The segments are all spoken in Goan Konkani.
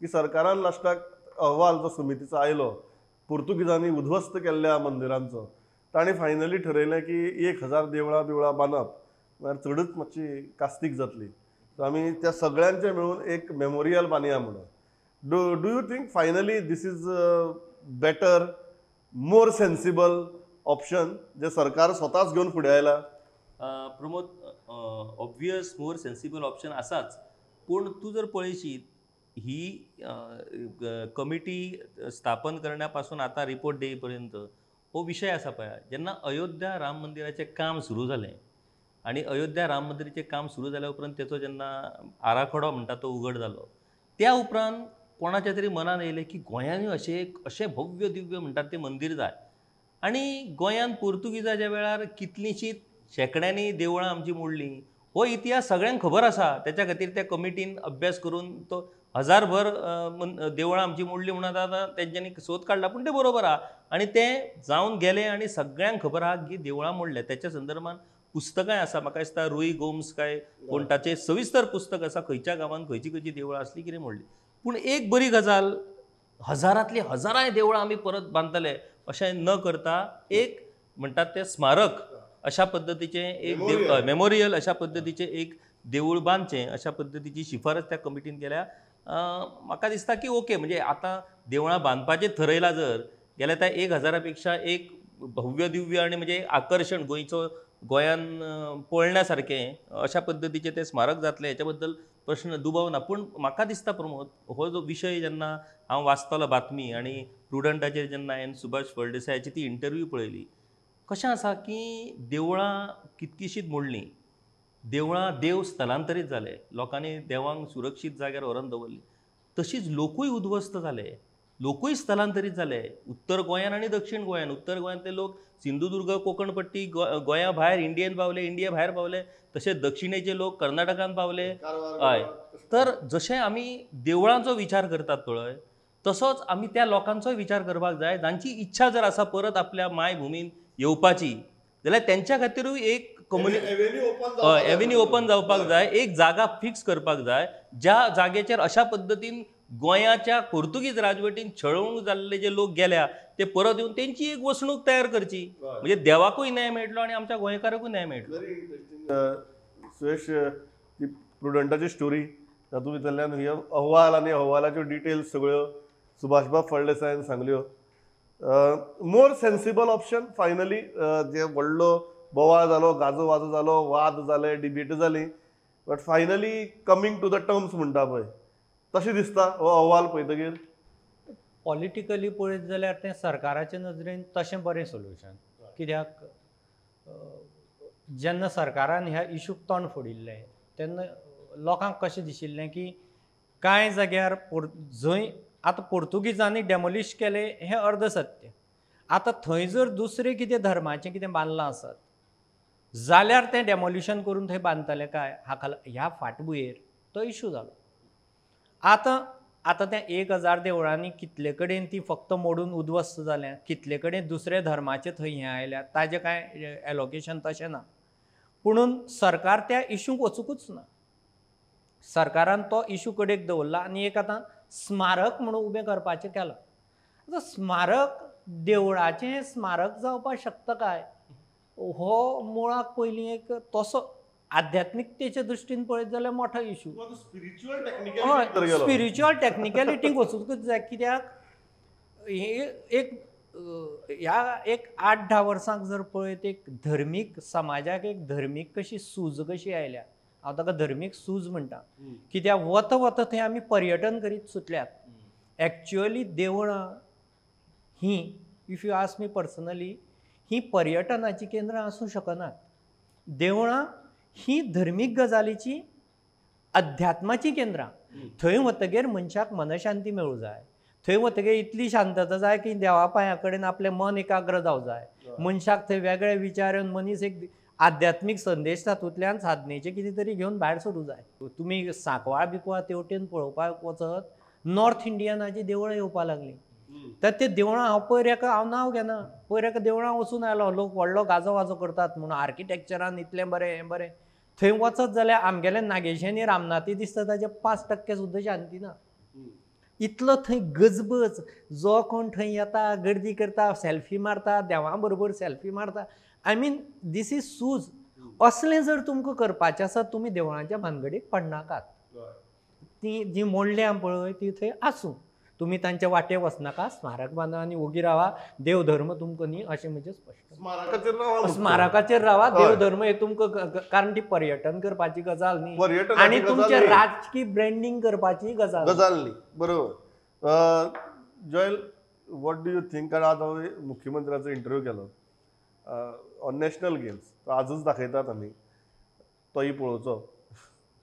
की सरकारान लास्टाक अहवाल जो समितीचो आयलो पुर्तुगीजांनी उद्ध्वस्त केल्ल्या मंदिरांचो, तांणी फायनली ठरयलें की 1000 देवळां बिवळां बांदप म्हळ्यार चडूच मातशी कास्तीक जातली, सो आमी त्या सगळ्यांचें मेळून एक मेमोरियल बांदया म्हणून. Do you think finally this is better, more sensible option जे सरकार स्वताच घेवन फुडें आयला? Pramod, obvious more sensible option आसाच, पूण तूं जर पळयशी ही कमिटी स्थापन करण्या पासून आतां रिपोर्ट देई पर्यंत हो विशय आसा पळय. जेन्ना अयोध्या राम मंदिराचें काम सुरू जालें आनी अयोध्या राम मंदिराचें काम सुरू जाल्या उपरांत तेचो जेन्ना आराखडो म्हणटा तो उघड जालो, त्या उपरांत कोणाच्या तरी मनान येयलें की गोंयांनी अशें एक अशें भव्य दिव्य म्हणटात तें मंदीर जाय. आनी गोंयांत पुर्तुगीजाच्या वेळार कितलींशीं शेंकड्यांनी देवळां आमची मोडलीं, हो इतिहास सगळ्यांक खबर आसा. तेच्या खातीर त्या कमिटीन अभ्यास करून तो हजारभर देवळां आमची मोडलीं म्हणून आतां तेंच्यांनी सोद काडला, पूण तें बरोबर आहा आनी तें जावन गेलें आनी सगळ्यांक खबर आहा की देवळां मोडल्या. तेच्या संदर्भान पुस्तकांय आसा, म्हाका दिसता रुई गोम्स काय कोण ताचें सविस्तर पुस्तक आसा, खंयच्या गांवांत खंयची खंयची देवळां आसली, कितें मोडली. पूण एक बरी गजाल, हजारांतली हजारांय देवळां आमी परत बांदतले अशें न करता एक म्हणटात तें स्मारक अशा पद्दतीचें एक मेमोरियल अशा पद्दतीचें एक देवूळ बांदचें अशा पद्दतीची शिफारस त्या कमिटीन केल्या. म्हाका दिसता की ओके, म्हणजे आतां देवळां बांदपाचें थरयलां जर गेल्यार त्या 1000 पेक्षा एक भव्य दिव्य आनी म्हणजे आकर्शण गोंयचो गोंयान पळोवण्या सारकें अशा पद्दतीचें तें स्मारक जातलें हेच्या बद्दल प्रश्न दुबाव ना. पूण म्हाका दिसता प्रमोद, हो जो विशय जेन्ना हांव वाचतालो बातमी आनी प्रुडंटाचेर जेन्ना हांवें सुभाष फळदेसायाची ती इंटरव्यू पळयली, कशें आसा की देवळां कितकीशींच मोडलीं, देवळां देव स्थलांतरीत जाले, लोकांनी देवांक सुरक्षीत जाग्यार व्हरून दवरली, तशीच लोकूय उद्ध्वस्त जाले, लोकूय स्थलांतरीत जाले उत्तर गोंयान आनी दक्षिण गोंयान. उत्तर गोंयांतले लोक सिंधुदुर्ग, कोंकणपट्टी, गोंया भायर इंडियेन पावले, इंडिया भायर पावले, तशें दक्षिणेचे लोक कर्नाटकान पावले. हय, तर जशें आमी देवळांचो विचार करतात पळय तसोच आमी त्या लोकांचोय विचार करपाक जाय जांची इच्छा जर आसा परत आपल्या मायभुमीन येवपाची जाल्यार तेंच्या खातीरूय एक एव्हेन्यू ओपन जावपाक जाय, एक जागा फिक्स करपाक जाय ज्या जागेचेर अशा पद्दतीन गोंयाच्या पुर्तुगीज राजवटीन छळवणूक जाल्ले जे लोक गेल्या ते परत येवन तेंची एक वसणूक तयार करची, म्हणजे देवाकूय न्याय मेळटलो आनी आमच्या गोंयकाराकूय न्याय मेळटलो. व्हेरी इंट्रस्टिंग सुरेश, ती प्रुडंटाची स्टोरी तातूंत भितरल्यान हे अहवाल आनी अहवालाच्यो डिटेल्स सगळ्यो सुभाषबाब फळदेसायान सांगल्यो. मोर सेन्सिबल ऑप्शन फायनली, जे व्हडलो बोवाळ जालो, गाजो वाजो जालो, वाद जाले, डिबेट जाली, but finally coming to the terms म्हणटा पळय तशें दिसता हो अहवाल पळयतकीर. पॉलिटिकली पळयत जाल्यार तें सरकाराचे नदरेन तशें बरें सोल्युशन, कित्याक जेन्ना सरकारान ह्या इशूक तोंड फोडिल्लें तेन्ना लोकांक कशें दिशिल्लें की कांय जाग्यार जंय आतां पोर्तुगीजांनी डेमोलिश केलें हें अर्द सत्य, आतां थंय जर दुसरें कितें धर्माचें कितें बांदलां आसत जाल्यार तें डेमोलिशन करून थंय बांदतले काय, हाका ह्या फाटभुंयेर तो इशू जालो. आतां आतां त्या 1000 देवळांनी कितले कडेन ती फक्त मोडून उद्ध्वस्त जाल्या, कितले कडेन दुसऱ्या धर्माचे थंय हें आयल्या ताजें कांय एलोकेशन तशें ना, पुणून सरकार त्या इशूंक वचुंकूच ना. सरकारान तो इशू कडेक दवरला आनी एक आतां स्मारक म्हणून उबें करपाचें केलां. आतां स्मारक देवळाचें स्मारक जावपाक शकता काय हो मुळाक पयलीं एक तसो आध्यात्मिकतेच्या दृश्टीन पळयत जाल्यार मोठो इशू. हय, स्पिरिच्युअल टॅक्निकलिटीक वचूंकच जाय, कित्याक हे एक ह्या एक 8-10 वर्सांक जर पळयत एक धर्मीक समाजाक एक धर्मीक कशी सूज कशी आयल्या, हांव ताका धर्मीक सूज म्हणटा, कित्याक वता वता थंय आमी पर्यटन करीत सुटल्यात. एक्च्युअली देवळां ही if you ask me personally ही पर्यटनाची केंद्रां आसूं शकनात. देवळां ही धर्मीक गजालीची अध्यात्माची केंद्रां, थंय वतगीर मनशाक मनशांती मेळूं जाय, थंय वतगीर इतली शांतता जाय की देवा पांया कडेन आपलें मन एकाग्र जावं जाय, मनशाक थंय वेगळे विचार येवन मनीस एक आध्यात्मीक संदेश तातूंतल्यान साधनेचे कितें तरी घेवन भायर सरूं जाय. तुमी सांकवाळ बिकवाळ तेवटेन पळोवपाक वचत नॉर्थ इंडियनाची देवळां येवपाक लागलीं, तर ते देवळां हांव पयर एका हांव नांव घेना, पयर एका देवळां वचून आयलो, लोक व्हडलो गाजो वाजो करतात म्हणून आर्किटेक्चरान इतलें बरें हें बरें, थंय वचत जाल्यार आमगेले नागेशी आनी रामनाथी दिसता ताजे 5% सुद्दां शांती ना. इतलो थंय गजबज, जो कोण थंय येता गर्दी करता, सेल्फी मारता, देवा बरोबर सेल्फी मारता. I mean this is सूज. असलें जर तुमकां करपाचें आसा तुमी देवळांच्या भानगडीक पडनाकात. ती जी मोडल्या पळय ती थंय आसूं, तुमी तांच्या वाटे वचनाका, स्मारक बांदा आनी ओगी रावा. देव धर्म तुमकां न्ही अशें म्हजें स्पश्ट. स्मारकाचेर रावा, देव धर्म हे तुमकां, कारण ती पर्यटन करपाची गजाल न्ही आनी तुमचें राजकी ब्रँडींग करपाची गजाल गजाल न्ही. बरोबर. Joel, what do you think? कारण आज हांवें मुख्यमंत्र्याचो इंटरव्यू केलो ऑन नॅशनल गेम्स, तो आजच दाखयतात आमी, तोय पळोवचो,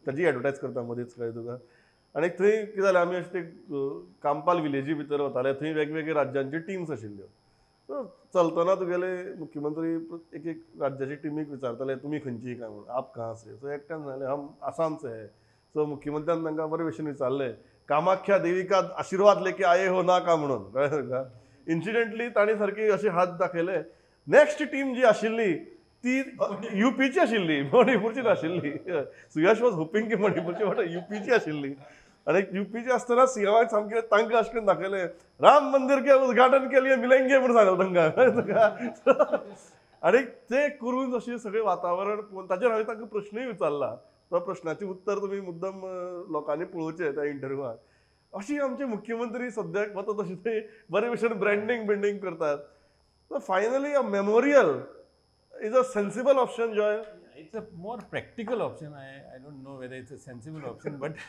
ताजी एडवर्टायज करता मदींच कळ्ळें तुका. आनी थंय कितें जालें, आमी अशें ते कांपाल विलेजी भितर वताले, थंय वेगवेगळे राज्यांच्यो टिम्स आशिल्ल्यो. सो चलतना तुगेले मुख्यमंत्री एक एक राज्याचे टिमीक विचारताले तुमी खंयची काय म्हणून, आप कहाँ से. सो एकट्यान सांगलें हम आसाम से है. सो मुख्यमंत्र्यान तांकां बरे भशेन विचारलें कामाख्या देवी का आशिर्वाद लेके आये हो ना का म्हणून, कळ्ळें तुका. इन्सिडेंटली तांणी सारकी अशे हात दाखयले. नेक्स्ट टीम जी आशिल्ली ती युपीची आशिल्ली, मणिपूरची नाशिल्ली. सुयश वॉज होपिंग की मणिपूरची, बट युपीची आशिल्ली. आनी युपीची आसतना सीएमाक सामकें तांकां अशें करून दाखयलें राम मंदिर के उद्घाटन के लिए मिलेंगे म्हणून सांगलें तांकां, तुका. आनी ते करून अशें सगळें वातावरण पळोवन ताचेर हांवें तांकां प्रश्नूय विचारला, तो प्रश्नाचें उत्तर तुमी मुद्दम लोकांनी पळोवचें त्या इंटरव्यूआक. अशी आमचे मुख्यमंत्री सद्याक वता तशें ते बरे भशेन ब्रँडींग बिंडींग करतात. So finally a memorial is a sensible option, Joel. It's a more practical option. I don't know whether it's a sensible option, but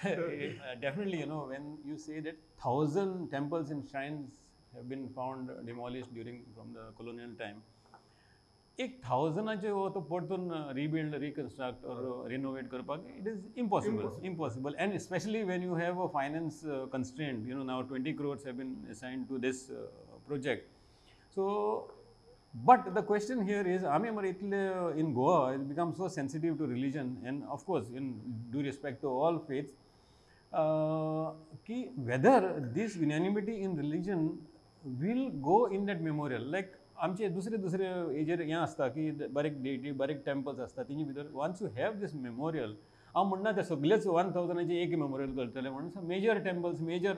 definitely, you know, when you say that 1,000 temples and shrines have been found demolished during from the colonial time, 1,000 तो परतून rebuild, reconstruct or renovate करपाक it is impossible, impossible. And especially when you have a finance constraint, you know, now 20 crores have been assigned to this project. So, but the question here is, I mean, in Goa, it becomes so sensitive to religion, and of course, in due respect to all faiths, ki whether this unanimity in religion will go in that memorial. Like, आमचे दुसरे दुसरे हेजेर हें आसता की बारीक डेटी, बारीक टेम्पल्स आसता तेंचे भितर once you have this memorial, हांव म्हणना ते सगळेच 1,000 एक मेमोरियल करतले म्हणून, मेजर टेम्पल्स, मेजर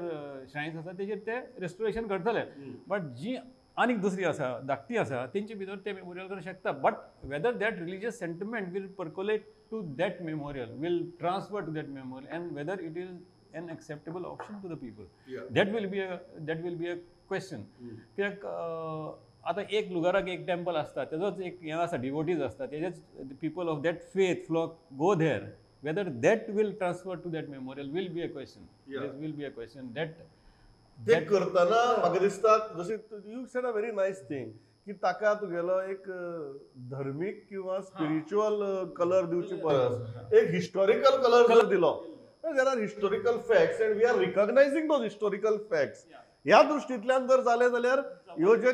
श्रायन्स आसा तेजेर ते रेस्टोरेशन करतले. बट जी आनीक दुसरी आसा, धाकटी आसा, तेंचे भितर ते मेमोरियल करूंक शकता. But whether that religious sentiment will percolate to that memorial, will transfer to that memorial, and whether it is an acceptable option to the people, that will be a question. कित्याक आतां एक लुगाराक एक टेम्पल आसता, तेजोच एक हें आसा, डिवोटीज आसता, तेजेच people of that faith flock go there. Whether that will transfer to that memorial will be a question. This will be a question that ते करतना म्हाका दिसता, जशें you said a very nice thing की ताका तुगेलो एक धर्मीक किंवा स्पिरिच्युअल कलर दिवचे परस एक हिस्टॉरिकल कलर जर दिलो, there are historical facts and we are recognising those historical facts. ह्या दृश्टींतल्यान जर जालें जाल्यार ह्यो जे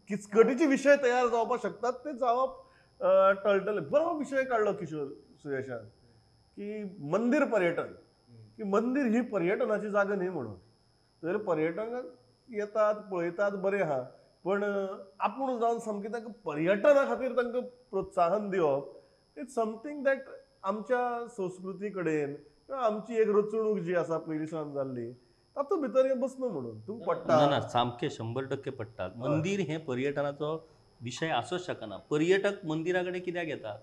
किचकटीचे विशय तयार जावपाक शकतात ते जावप टळटले. बरो विशय काडलो किशोर सुयशान की मंदीर पर्यटन, की मंदीर ही पर्यटनाची जागा न्ही म्हणून. तर पर्यटक येतात पळयतात बरें आहा, पण आपूण जावन सामकें तांकां पर्यटना खातीर तांकां प्रोत्साहन दिवप it's something that आमच्या संस्कृती कडेन किंवा आमची एक रचणूक जी आसा पयलीं सावन जाल्ली तातूंत भितर हें बसना म्हणून तुमकां पडटा ना? सामकें 100% पडटा. मंदीर हें पर्यटनाचो विशय आसूंक शकना. पर्यटक मंदिरा कडेन कित्याक येतात?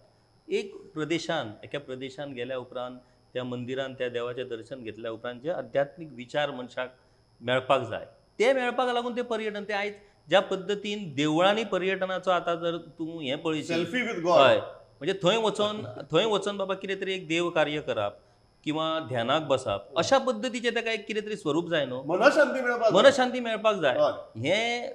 एक प्रदेशान, एका प्रदेशान गेल्या उपरांत त्या मंदिरान त्या देवाचें दर्शन घेतल्या उपरांत जे आध्यात्मीक विचार मनशाक मेळपाक जाय ते मेळपाक लागून ते पर्यटन. ते आयज ज्या पद्दतीन देवळांनी पर्यटनाचो आतां जर तूं हें पळयशी, सेल्फी विथ गॉड, हय, म्हणजे थंय वचोन बाबा कितें तरी एक देव कार्य करप किंवा ध्यानाक बसप अशा पद्दतीचें ताका एक कितें तरी स्वरूप जाय न्हू, मनशांती मेळपाक, मनशांती मेळपाक जाय. हें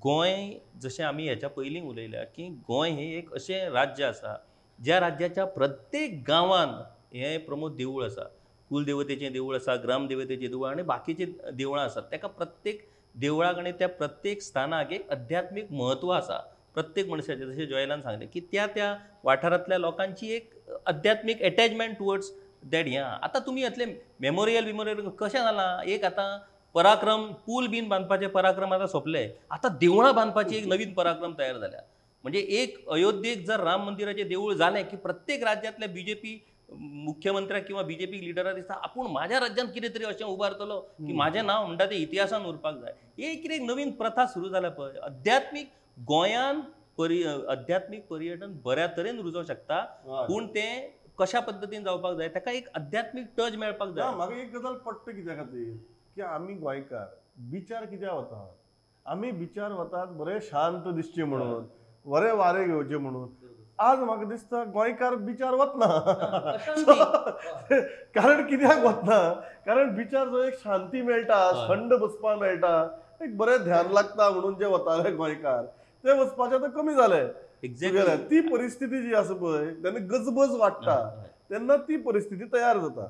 गोंय जशें आमी हेच्या पयलीं उलयल्या की गोंय हें एक अशें राज्य आसा ज्या राज्याच्या प्रत्येक गांवान हें प्रमोद देवूळ आसा, कुलदेवतेचें देवूळ आसा, ग्रामदेवतेचें देवूळ आनी बाकीचीं देवळां आसात. ताका प्रत्येक देवळाक आनी त्या प्रत्येक स्थानाक एक अध्यात्मीक म्हत्व आसा प्रत्येक मनशाचें. जशें जॉयलान सांगलें की त्या त्या वाठारांतल्या लोकांची एक अध्यात्मीक एटॅचमेंट टुवर्ड्स that. हें आतां तुमी येतले मेमोरियल बिमोरियल कशें जालां, एक आतां पराक्रम पूल बीन बांदपाचे पराक्रम आतां सोंपले, आतां देवळां बांदपाची एक नवीन पराक्रम तयार जाल्या. म्हणजे एक अयोध्येक जर राम मंदिराचें देवूळ जालें की प्रत्येक राज्यांतले बीजेपी मुख्यमंत्र्याक किंवा बीजेपी लिडराक दिसता आपूण म्हाज्या राज्यांत कितें तरी अशें उबारतलो की म्हाजें नांव म्हणटा तें इतिहासान उरपाक जाय. एक कितें नवीन प्रथा सुरू जाल्या पळय, अध्यात्मीक गोंयान अध्यात्मीक पर्यटन बऱ्या तरेन रुजोवंक शकता, पूण तें कशा पद्दतीन जावपाक जाय, ताका एक अध्यात्मीक टच मेळपाक जाय. म्हाका एक गजाल पडटा कित्या खातीर की आमी गोंयकार बिचार कित्याक वतात, आमी बिचार वतात बरें शांत दिसचें म्हणून, बरें वारें घेवचें म्हणून. आज म्हाका दिसता गोंयकार बिचार वतना, कारण कित्याक वतना, कारण बिचार जो एक शांती मेळटा, थंड बसपाक मेळटा, एक बरें ध्यान लागता म्हणून जे वताले गोंयकार ते वचपाचें आतां कमी जालें. एक्झॅक्टली ती परिस्थिती जी आसा पळय, तेन्ना गजबज वाडटा, तेन्ना ती परिस्थिती तयार जाता.